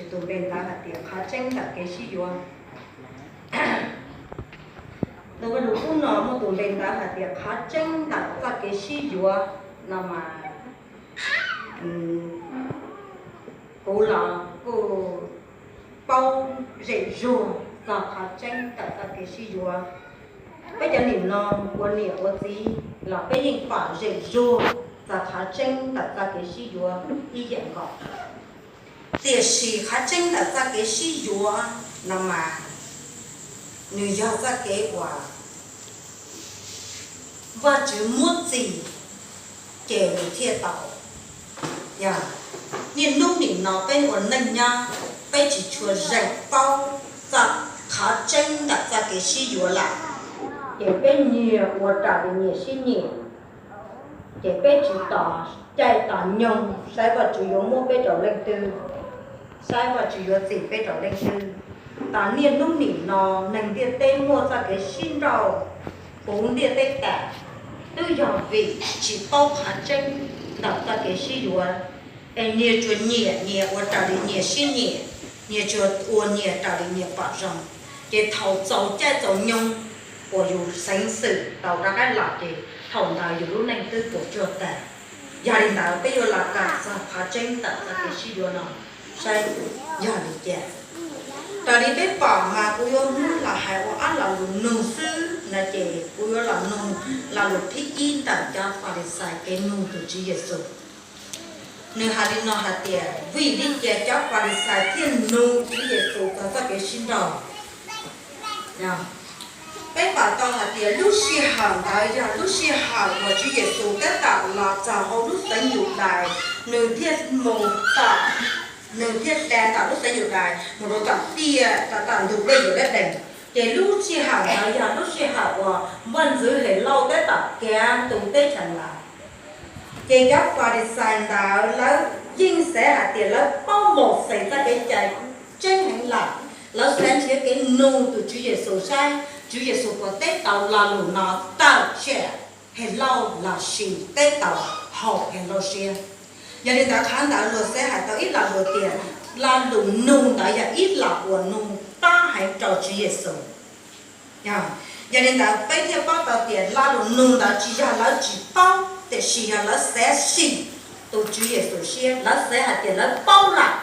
tus npe ntawd hais tias qhov tseeb ntawm kev sib yuav. Tus Vajluskub no muaj tus npe ntawd hais tias qhov tseeb ntawm txoj kev sib yuav no mas, kuv los kuj paub zem zuag txog qhov tseeb ntawm txoj kev sib yuav. Peb cov niam no ua niam ua txiv los peb yeej pom zem zuag txog qhov tseeb ntawm txoj kev sib yuav ib yam nkaus. Tiam sis qhov tseeb ntawm txoj kev sib yuav no mas nws yog txoj kev uas Vajtswv muab txim ces nws thiaj tau. Yog niaj hnub nim no peb ua neej nyob, peb tsis tshua zeem paub txog qhov tseeb ntawm txoj kev sib yuav lawm, ces peb nyias ua raws li nyias siab nyiam. Ces peb tsis tos caij tos nyoog saib Vajtswv yuav muab peb rau leej twg, saib Vajtswv yuav txim peb rau leej twg. Tam niaj hnub nim no neeg ntiaj teb muaj txoj kev sib nrauj puv ntiaj teb tas, twb yog vim tsis paub qhov tseeb ntawm txoj kev sib yuav, es nyias tsuas nyiam nyias ua raws li nyias siab nyiam, nyias tsuas ua nyias raws li nyias pom zoo. Ces thaum txaus caij txaus nyoog uas yus xeev xwm tau rov qab los ces thaum ntawd yus lub neej twb puas tsuaj tas. Yog li ntawd peb yuav los kawm txog qhov tseeb ntawm txoj kev sib yuav no saib yog li cas. Raws li peb pom mas kuv yuav muab los hais ua ob lo lus nug xwb no ces kuv yuav los nug lo lus thib ib ntawm cov Falixais kev nug tus Tswv Yexus. Nws hais li no hais tias vim li cas cov Falixais thiaj nug Tswv Yexus txog txoj kev sib nrauj? Peb pom tau hais tias lub sij hawm ntawd yog lub sij hawm uas Tswv Yexus tab tom los txog hauv lub xeev Yudais, nws thiaj mus tom, nws thiaj hla tom lub xeev Yudais mus rau tom tiaj, tom tom ntug dej Yaudees. Ces lub sij hawm ntawd yog lub sij hawm uas vaj ntxwv Helauj tab tom kav tus teb chaws ntawd. Ces cov Falixais ntawd lawv yeej xav hais tias lawv paub Mauxes txoj kev cai tseeb heev lawm, lawv xav nrhiav kev nug tus Tswv Yexus saib Tswv Yexus puas teb tau lo lus no tawm tsam Helauj lossis teb tau haum Helauj siab. Yog li ntawd qhov ntawd luag xav hais tau ib lo lus tias lo lus nug ntawd yog ib lo uas nug tob heev rau Tswv Yexus. Yog li ntawd peb thiaj paub tau tias lo lus nug ntawd tsis yog lawv tsis paub, tiam sis yog lawv xav sim tus Tswv Yexus siab, lawv xav hais tias lawv paub lawm,